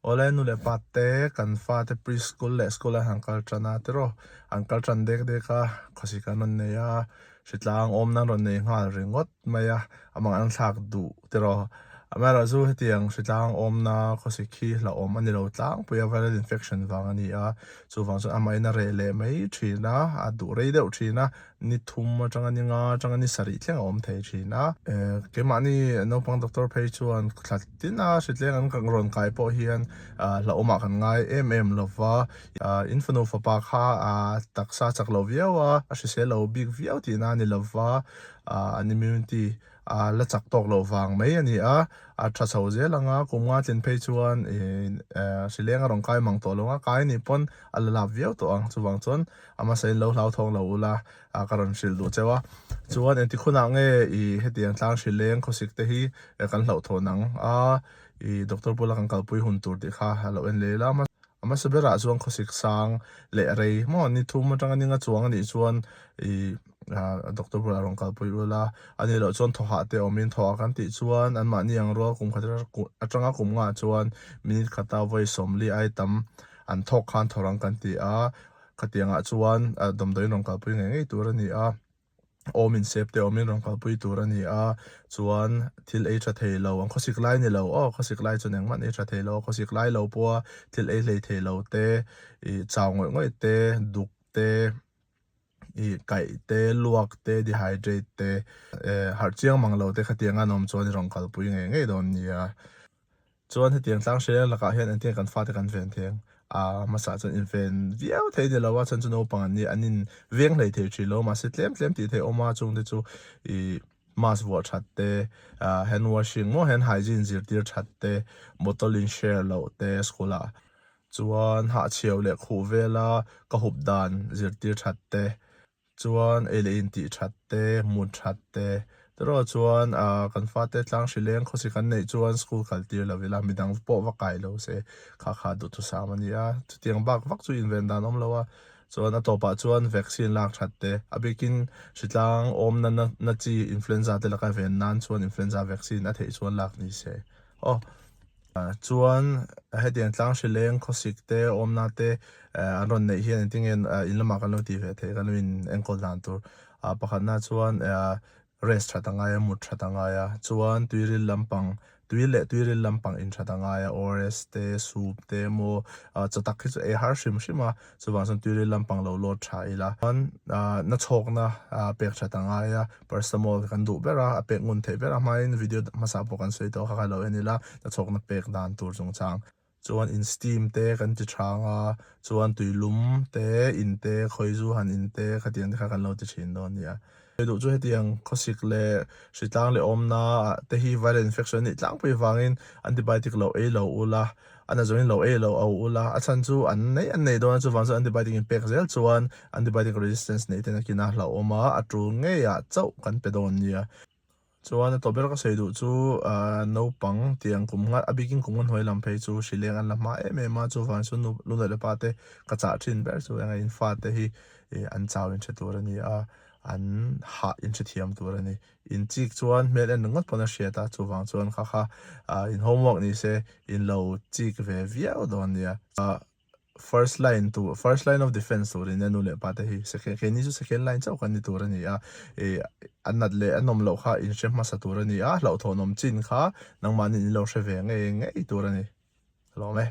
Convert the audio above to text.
Awle nu leh pa te kan fate preschool leh school an han kal tan a tiraw an kal tan dek dek a khawsik an rawn nei a hritlang awmna an rawn nei nghal ringawt mai a amah an thlak duh tiraw amaherawhchu hetiang hritlang awmna khawsik hi hlauhawm a ni lo tlangpui a viral infection vang a ni a chuvang chuan amahin a reh leh mai thin a a duh rei deuh thin a ni thum atanga ni nga atanga ni sarih thleng a awm thei thin a. Keimahni naupang doctor phei chuan thla tin a hritleng an kan rawn kai pawh hian hlauhawmah kan ngai em em lo va, in fanu fapa kha taksa chak lo viau a, a hrisel lo bik viau tihna a ni lo va, an immunity a la chak tawk loh vang mai a ni a, a tha chho zel ang a, kum nga tlin phei chuan hrileng a rawn kai mang tawh lo ang a, kai anih pawn a la lap viau tawh ang, chuvang chuan a hmasa in lo hlauthawng lo ula ka rawn hrilh duh cheu a, chuan engti khunah nge i hetiang tlang hrileng khawsik te hi kan hlauhthawn ang a, i doctor bula kan kalpui hun tur tih kha a lo en leh ila a hmasa berah chuan khawsik sang leh rei maw ni thum atanga ni nga chuang anih chuan i Doctor bulah rawn kalpui ula, a nih loh chuan thawhah te awmin thawhah kan tih chuan anmahni ang rual kum khat atanga kum ngah chuan minute khata vawi sawmli ai tam an thawk khan thaw rang kan ti a, khatiangah chuan damdawiin rawn kalpui ngei ngei tur a ni a, awm insep te awmin rawn kalpui tur a ni a, chuan thil ei tha thei lo an khawsik lai ni lo aw khawsik lai chuan engmah an ei tha thei lo a, khawsik lai lo pawha thil ei hlei thei lo te ih chau ngawih ngawih te duk te. Ih kaih te, luak te, dehydrate te, eh harh chiang mang lo te khatiang an awm chuan i rawn kalpui ngei ngei dawn nia. Chuan hetiang tlang hre lakah hian engtin kan fate kan ven thei ang? A hmasa chuan inven viau thei ni lo a, chuan chu naupang an nia an in veng hlei thei thin lo mahse tlem tlem tih theih awm a, chung te chu ih mask vuah that te, ah hand washing maw hand hygiene zirtir that te, bottle in share loh te school ah Chuan hahchhiau leh khuh vela ka hup dan zirtir that te, chuan ei leh in tih that te, mut that te, tiraw chuan ah kan fate tlang hri leng khawsi kan neih chuan school kal tir lo ila midang pawh va kai lo se kha kha duhthusam a ni a, chutiang bak vak chu inven dan awm lo a, chuan a tawpah chuan vaccine lak that te, a bikin hritlang awmna na chi influenza te laka ven nan chuan influenza vaccine a theih chuan lak ni se aw. Chuan hetiang tlang hri leng khawsik te awmna te an rawn neih hian engtin nge in lamah kan lo tih ve theih kan lo in enkawl dan tur pakhatna chuan rest that a ngai a mut that a ngai a chuan tuiril lampang tui leh tuiril lampang in that a ngai a ORS te soup te emaw chaw tak hi chu ei har hrim hrim a chuvang chuan tuiril lampang lo load tha ila chuan na chhawkna pek that a ngai a. Paracetamol kan duh ber a, a pek ngun theih ber a hmain video hmasa pawh kan sawi tawh kha kha lo en ila a chhawkna pek dan tur chungchang chuan in steam te kan ti thang a chuan tuilum te in te khawizu han in te khatiang te kha kan lo ti thin dawn nia. Sawi duh chu hetiang khawsik leh hritlang leh awmna ah te hi viral infection a nih tlangpui vangin antibiotic lo ei lo ula A na zawngin lo ei lo au ula, a chhan chu an nei an nei dawn a, chuvang chuan antibiotic in pek zel chuan antibiotic resistance neih ten a kina hlauhawm a, a tul ngeiah chauh kan pe dawn nia. Chuan a tawh ber ka sawi duh chu naupang tiang kum nga a bikin kum nga hnuai lam phei chu hri leng an la hma em em a, chuvang chuan nu lungleh leh pa te ka chah thin ber chu eng a in fate hi an chau in hre tur a ni a, an hah in hrethiam tur a ni. In chik chuan hmel en ringawt pawn a hriat a, chuvang chuan kha kha in homework ni se in lo chik ve viau dawn nia. First line tur, first line of defense tur in nu leh pa te hi second, keini chu second line chauh kan ni tur a ni a, ih a nat leh a nawm loh kha in hre hmasa tur a ni a, hlauhthawnawm chin kha nangmahni in lo hre ve ngei ngei tur a ni. Lawm e.